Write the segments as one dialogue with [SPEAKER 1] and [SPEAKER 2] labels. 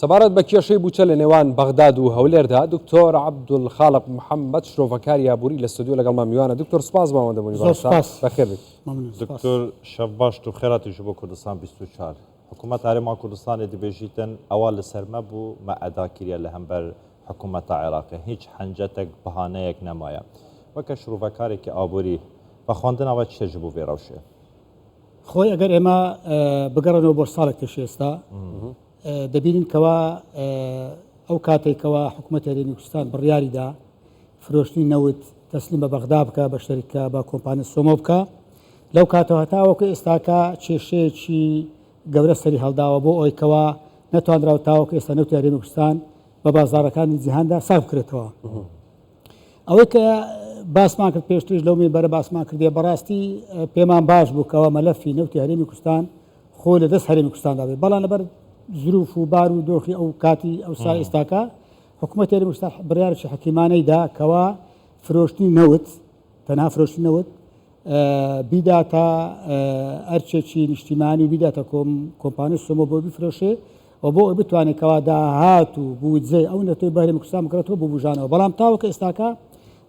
[SPEAKER 1] سەبارەت بە کێشەی بودجە لە نێوان بەغداد و هەولێردا، دکتۆر عەبدولخالق محەممەد شرۆڤەکاری ئابووری لە ستۆدیۆ لەگەڵمان میوانە. دکتۆر سوپاس بۆ ئامادەبوونی
[SPEAKER 2] زۆر
[SPEAKER 1] بەڕێزتان.
[SPEAKER 2] سوپاس.
[SPEAKER 1] بەخێر بێیت.
[SPEAKER 2] مەمنون سوپاس.
[SPEAKER 3] دکتۆر شەڤ باش تو خێراتی ژ بۆ کوردستان 24 حکوومەت هەرێما کوردستانێ دبێژیتن ئەوە لەسەر مە بوو مە ئەدا کریە لە هەمبەر حکوومەتا عێراقێ هیچ حەنجەتەک بهانەیەک نەمایە وەکە شروڤەکارێکی ئابووری ڤەخواندنا وە چیە ژ بۆ ڤێ رەوشێ؟
[SPEAKER 2] خۆی ئەگەر ئێمە بگەڕێنەوە بۆ ساڵێک پێش ئێستا دەبینین کەوا ئەو کاتێک کەوا حکوومەت هەرێمی کوردستان بڕیاری دا فرۆشتنی نەوت تەسلیم بە بەغدا بکە بە شەریکە بە کۆمپانیا سۆمۆ بکە لەو کاتەوە هەتاوەکو ئێستاکە کێشەیەکی گەورە سەری هەڵداوە بۆ ئەوەی کەوا نەتوانراوە تاوەکو ئێستا نەوتی هەرێمی کوردستان بە بازاڕەکانی جیهاندا ساغ بکرێتەوە. ئەوەی کە باسمان کرد پێشتریش لەو مینبەرە باسمان کردیە بەڕاستی پێمان باش بوو کەوا مەلەفی نەوتی هەرێمی کوردستان خۆی لە دەست هەرێمی کوردستاندا بێت بەڵام لەبەر زروف و بار و دۆخی ئەو کاتی ئەو سا ئێستاکە حکوومەت هەرێمی کوردستان بڕیارێکی حەکیمانەی دا کەوا فرۆشتنی نەوت تەنها فرۆشتنی نەوت بیداتە ئەرکێکی نیشتیمانی و بیداتە کۆمپانی سۆمۆ بۆ بیفرۆشێ و بۆ ئەوەی بتوانێت کەوا داهات و بودجەی ئەو نەتەوەی بە هەرێمی کوردستان بکرێتەوە بۆ بوژانەوە بەڵام تاوەکو ئێستاکە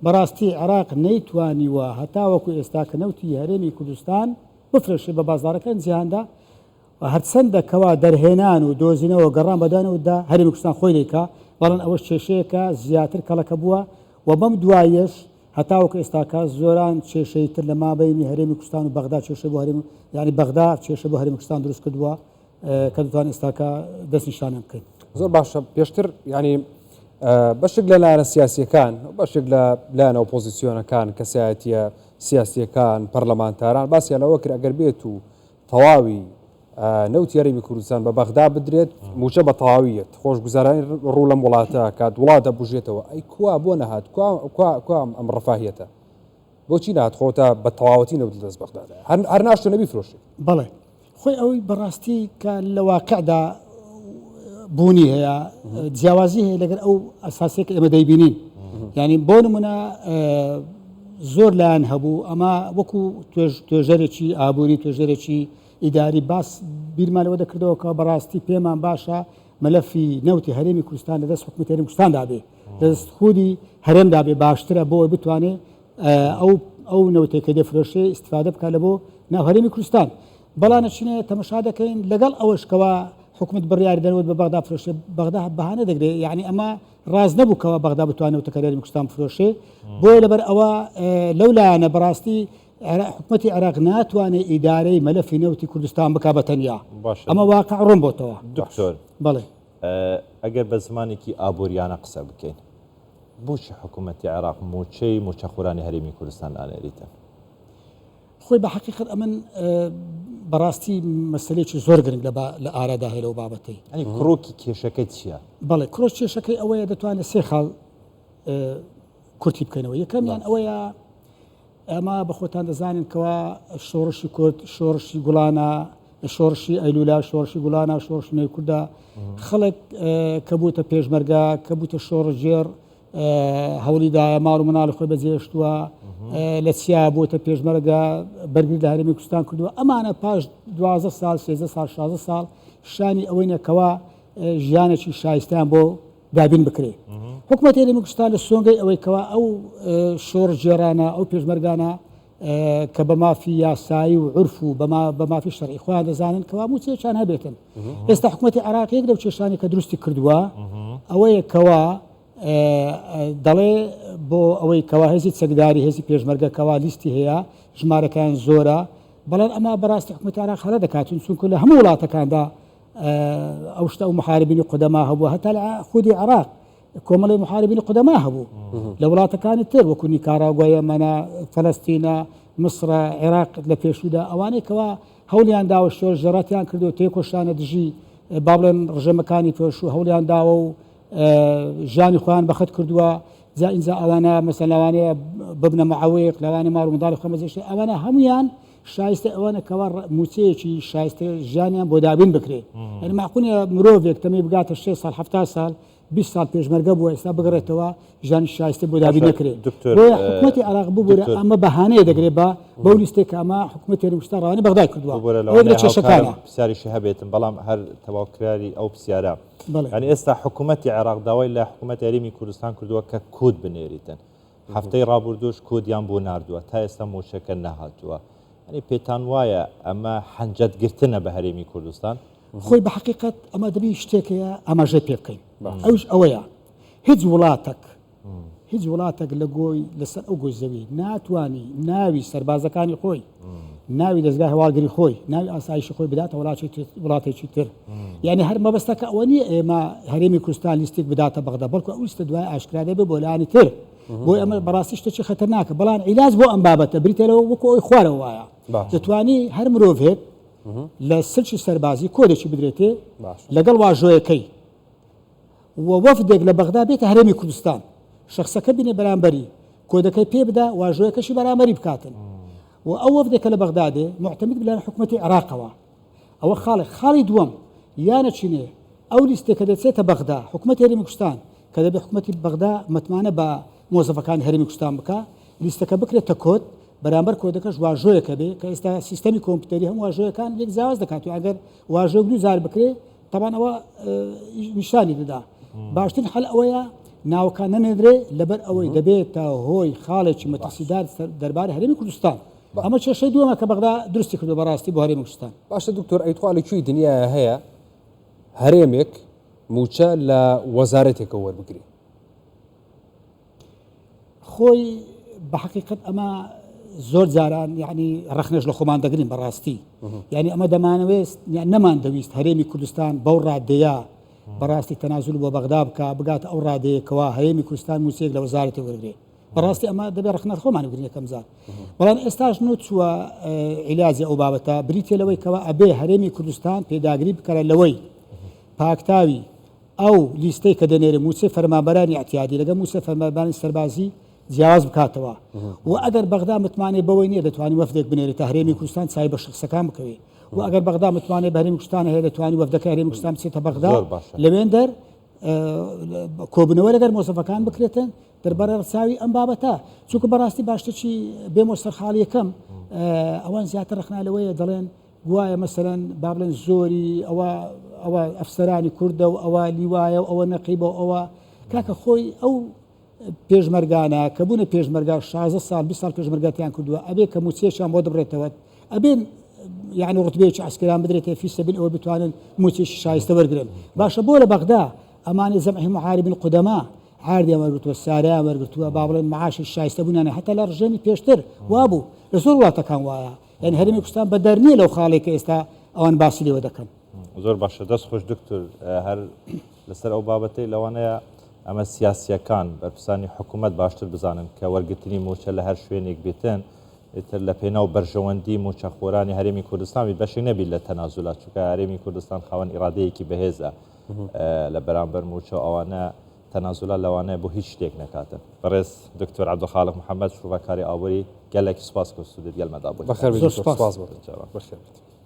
[SPEAKER 2] بەڕاستی عێراق نەیتوانیوە هەتاوەکو ئێستاکە نەوتی هەرێمی کوردستان بفرۆشێ بە بازاڕەکان جیهاندا و هەرچەندە کەوا دەرهێنان و دۆزینەوە و گەڕان بەدوای نەوتدا هەرێمی کوردستان خۆی دەیکا، بەڵام ئەوەش کێشەیەکە زیاتر کەڵەکە بووە و بەم دواییەش هەتاوەکو ئێستاکە زۆران کێشەی تر لە مابەینی هەرێمی کوردستان و بەغدا کێشە بۆ هەرێم یانی بەغدا کێشە بۆ هەرێمی کوردستان دروست کردووە کە دەتوانین ئێستاکە دەستنیشانیان بکەین.
[SPEAKER 1] زۆر باشە پێشتر یانی بەشێک لە لایەنە سیاسیەکان بەشێک لە لایەنە ئۆپۆزیسیۆنەکان کەسایەتیە سیاسیەکان پەرلەمانتاران باسیان لەوە کرد ئەگەر بێت و تەواوی نەوتی هەرێمی کوردستان بە بەغدا بدرێت موچە بە تەواویەت خۆشگوزارانی ڕوو لەم وڵاتە کات وڵات دەبژێتەوە ئەی کوا بۆ نەهات کوا کوا کوا ئەم ڕفاهیەتە بۆچی نات خۆتە بە تەواوەتی نەوت لەدەست بەغدادا هەر هەر ناشتۆ نەبی فرۆشی
[SPEAKER 2] بەڵێ خۆی ئەوەی بەڕاستی کە لە واقعدا بوونی هەیە جیاوازی هەیە لەگەر ئەو ئەساسێک ئێمە دەیبینین یعنی بۆ نمونە زۆر لایەن هەبوو ئەمە وەکو توێژەرێکی ئابووری توێژەرێکی ئیداری باس بیرمان لەوە دەکردەوە کە بەڕاستی پێمان باشە مەلەفی نەوتی هەرێمی کوردستان لە دەست حکومەتی هەرێمی کوردستاندا بێ دەست خودی هەرێمدا بێ باشترە بۆ ئەوەی بتوانێ ئەو ئەو نەوتێک کە دەفرۆشێ ئیسیفادە بکات لە بۆ ناو هەرێمی کوردستان بەڵام نەچینە تەمەشا دەکەین لەگەڵ ئەوەش کەوا حکومت بڕیاری دەنەوت بە بەغدا فرۆشێ بەغدا بەهانە دەگرێت یعنی ئەمە ڕاست نەبوو کەوا بەغدا بتوانێت نەوتەکە لە هەرێمی کوردستان بفرۆشێ بۆیە لەبەر ئەوە لەو لایەنە بەڕاستی حکومەتی عێراق ناتوانێت ئیدارەی مەلەفی نەوتی کوردستان بکا بە تەنیا ئەمە واقع ڕوون بۆتەوە.
[SPEAKER 3] دکتۆر
[SPEAKER 2] بەڵێ.
[SPEAKER 3] ئەگەر بە زمانێکی ئابووریانە قسە بکەین بۆچی حکوومەتی عێراق مووچەی مووچەخۆرانی هەرێمی کوردستان نانێریتن؟
[SPEAKER 2] خۆی بە حەقیقەت ئەمن بەڕاستی مەسەلەیەکی زۆر گرنگ لە لە ئارادا هەیە لەو بابەتەی.
[SPEAKER 3] یانی کڕۆکی کێشەکە چییە؟
[SPEAKER 2] بەڵێ کڕۆک کێشەکەی ئەوەیە دەتوانێت سێ خاڵ کورتی بکەینەوە یەکەمیان ئەوەیە ئەمە بە خۆتان دەزانین کەوا شۆڕشی کورد شۆڕشی گوڵانە شۆڕشی ئەیلولا شۆڕشی گوڵانە شۆڕشی نوێی کوردە خەڵک کە بووتە پێشمەرگە کە بووتە شۆڕژێر هەوڵی دایە ماڵ و مناڵی خۆی بەجێهێشتووە لە چیا بۆتە پێشمەرگە بەرگری لە هەرێمی کوردستان کردووە ئەمانە پاش دوازدە ساڵ سێزدە ساڵ شازدە ساڵ شانی ئەوەی نەکەوە ژیانێکی شایستیان بۆ دابین بکرێ حکوومەت هەرێمی کوردستان لە سۆنگەی ئەوەی کەوا ئەو شۆڕژێرانە ئەو پێشمەرگانە کە بە مافی یاسایی و عرف و بە مافی شەرعی خۆیان دەزانن کەوا مووچەیەکیان هەبێتن ئێستا حکوومەتی عێراق یەک لەو کێشانەی کە دروستی کردووە ئەوەیە کەوا دەڵێ بۆ ئەوەی کەوا هێزی چەکداری هێزی پێشمەرگە کەوا لیستی هەیە ژمارەکان زۆرە بەڵام ئەمە بەڕاستی حکوومەتی عێراق هەڵە دەکات چونکە لە هەموو وڵاتەکاندا ئەو شتە ئەو محاربینی قودەما هەبووە هەتا لە خودی عێراق کۆمەڵی محاربینی قودەما هەبوو لە وڵاتەکانی تر وەکو نیکاراگوا یەمەنە فەلەستینە میسرە عێراق لە پێشوودا ئەوانەی کەوا هەوڵیان داوە شۆڕشگێڕاتیان کردو تێکۆشانە دژی با بڵێن ڕژێمەکانی پێشوو هەوڵیان داوە و ژیانی خۆیان بەخت کردووە جا ئینجا ئەوانە مەسەن لەوانەیە ببنە معەویق لەوانەیە ماڵ و منداڵی خۆیان بەجێهێشتن ئەوانە هەمویان شایستە ئەوانە کەوا موچەیەکی شایستە ژیانیان بۆ دابین بکرێت یعنی معقول نییە مرۆڤێک تەمەی بگاتە 6 ساڵ 70 ساڵ. 20 ساڵ پێشمەرگە بووە ئێستا بگەڕێتەوە ژیانی شایستەی بۆ دابین
[SPEAKER 3] باشە
[SPEAKER 2] نەکرێت
[SPEAKER 3] دکتۆر
[SPEAKER 2] بۆیە حکومەتی عێراق ببورە
[SPEAKER 3] دکتۆر
[SPEAKER 2] ئەمە بەهانەیە دەگرێت بە بەو لیستێک کە ئەمە حکومەتی هەرێمی کوردستان ڕەوانەی بەغدای کردووە
[SPEAKER 3] ببورە
[SPEAKER 2] ئەوە لە
[SPEAKER 3] لەوانەیە هاوکارم
[SPEAKER 2] کێشەکانە.
[SPEAKER 3] پرسیاریشی هەبێتم بەڵام هەر تەواوکراری ئەو پرسیارە
[SPEAKER 2] بەڵێ.
[SPEAKER 3] یانی ئێستا حکومەتی عێراق داوای لە حکومەتی هەرێمی کوردستان کردووە کە کۆد بنێریتن هەفتەی ڕابوردووش کۆدیان بۆ ناردووە تا ئێستا مووچەکە نەهاتووە یانی پێتان وایە ئەمە حەنجەت گرتنە بە هەرێمی کوردستان؟
[SPEAKER 2] خۆی بە حەقیقەت ئەمە دەبی شتێک هەیە ئاماژەی پێ بکەین ئەویش ئەوەیە هیچ وڵاتەک هیچ وڵاتێک لە گۆی لەسەر ئەو گۆی زەوی ناتوانی ناوی سەربازەکانی خۆی ناوی دەزگای هەواڵگری خۆی ناوی ئاسایشی خۆی بداتە وڵاتێکی تر یعنی هەر مەبەستەکە ئەوە نییە ئێمە هەرێمی کوردستان لیستێک بداتە بەغدا بەڵکو ئەو لیستە دوای ئاشکرا دەبێت بۆ لانی تر بۆ ئەمە بەڕاستی شتێکی خەتەرناکە بەڵام عیلاج بۆ ئەم بابەتە بریتە لەوە وەکو ئەوی خوارەوە وایە دەتوانی هەر مرۆڤێک لە سلکی سەربازی کۆدێکی بدرێتێ لەگەڵ واژۆیەکەی و وەفدێک لە بەغدا بێتە هەرێمی کوردستان شەخسەکە بینێ بەرامبەری کۆدەکەی پێ بدا واژۆیەکەشی بەرامبەری بکاتن و ئەو وەفدێکە لە بەغدا دێ معتەمد لەلایەن حکوومەتی عێراقەوە ئەوە خاڵێک خاڵی دووەم یانەچینێ ئەو لیستێک کە دەچێتە بەغدا حکوومەت هەرێمی کوردستان کە دەبێت حکوومەتی بەغدا متمانە بە مۆزەفەکانی هەرێمی کوردستان بکە لیستەکە بکرێتە کۆد بەرامبەر کۆدەکەش واژۆیەکە بێ کە ئێستا سیستەمی کۆمپیوتەری هەموو واژۆیەکان یەک جیاواز دەکات و ئەگەر واژۆ دوو جار بکرێ تەبان ئەوە نیشانی دەدا باشترین حل ئەوەیە ناوەکان نەنێدرێ لەبەر ئەوەی دەبێتە هۆی خاڵێکی مەترسیدار دەربارەی هەرێمی کوردستان ئەمە کێشەی دووەمە کە بەغدا دروستی کردو بەڕاستی بۆ هەرێمی کوردستان.
[SPEAKER 1] باشە دکتۆر ئەی تخوا لە کوێی دنیایا هەیە هەرێمێک مووچە لە وەزارەتێکەوە وەربگرێ؟
[SPEAKER 2] خۆی بە حقیقت ئەمە زۆر جاران یعنی ڕەخنەش لە خۆمان دەگرین بەڕاستی یعنی ئەمە دەمانەوێست یان نەمان دەویست هەرێمی کوردستان بەو ڕادەیە بەڕاستی تەنازول بۆ بەغدا بکە بگاتە ئەو ڕادەیەکەوە هەرێمی کوردستان مووچەیەک لە وەزارەتی وەرگێ بەڕاستی ئەمە دەبێت ڕەخنە خۆمان بگرین یەکەم جار بەڵام ئێستاش نوچووە عیلاجی ئەو بابەتە بریتە لەوەی کەوا ئەبێ هەرێمی کوردستان پێداگری بکەرە لەوەی پاکتاوی ئەو لیستەی کە دەنێرێ مووچەی فەرمانبەرانی ئیعتیادی لەگەڵ مووچەی فەرمانبەرانی سەربازی جیاواز بکاتەوە و ئەگەر بەغدا متمانەی بەوەی نییە دەتوانانی وەفدێک بنێرێتە هەرێمی کوردستان چای بە شخصەکان بکەوێ و ئەگەر بەغدا متمانەی بە هەرێمی کوردستان هەیە دەتوانانی وەفدەکە هەرێمی کوردستان بچێتە بەغدا لەوێندەر کۆبوونەوە لەگەر مۆزەفەکان بکرێتن دەربارەی ڕچاوی ئەم بابەتە چونکە بەڕاستی باشترچی بێمۆ سەرخاڵی یەکەم ئەوان زیاتر ڕخنا لەوەیە دەڵێن گوایە مەسەلەن با بڵێن زۆری ئەوە ئەوە ئەفسەرانی کوردە و ئەوە لیوایە و ئەوە نەقیبە و ئەوە کاکە خۆی ئەو پێشمەرگانە کە بوونە پێشمەرگا 16 ساڵ 20 ساڵ پێشمەرگاتیان کردووە ئەبێ کە موچەیەکیان بۆ دەبڕێتەوە ئەبێ یعنی ڕتبەیەکی عسکەریان بدرێتە فی سەبیل ئەوە بتوانن موچەیەکی شایستە وەرگرن باشە بۆ لە بەغدا ئەمانەی جەمعی محاربین قودەما عاردیان وەرگرتووە ساریان وەرگرتووە با بڵێن معاشی شایستە بوونیان هەتا لە ڕژێمی پێشتر وابوو لە زۆر وڵاتەکان وایە یانی هەرێمی کوردستان بەدەر نییە لەو خاڵەی کە ئێستا ئەوان باسی لێوە دەکەن.
[SPEAKER 3] زۆر باشە دەست خۆش دکتۆر هەر لەسەر ئەو بابەتەی لەوانەیە ئەمە سیاسیەکان بەرپرسانی حکوومەت باشتر بزانن کە وەرگرتنی موچە لە هەر شوێنێک بێتن ئیتر لە پێناو بەرژەوەندی موچەخۆرانی هەرێمی کوردستان بی بەشێک نەبیت لە تەنازولات چونکە هەرێمی کوردستان خاوەن ئیرادەیەکی بەهێزە لە بەرامبەر موچە ئەوانە تەنازولات لەوانەیە بۆ هیچ شتێک نەکاتن. بەڕێز دکتۆر عەبدولخالق محەمەد شرۆڤەکاری ئابووری گەلەکی سوپاس کە سوودت گەلمەدا بووی.
[SPEAKER 1] بەخێر بێیت
[SPEAKER 2] زۆر
[SPEAKER 1] دکتۆر
[SPEAKER 2] سوپاس.
[SPEAKER 1] سوپاس بۆ تۆ. بەخێر بێیت.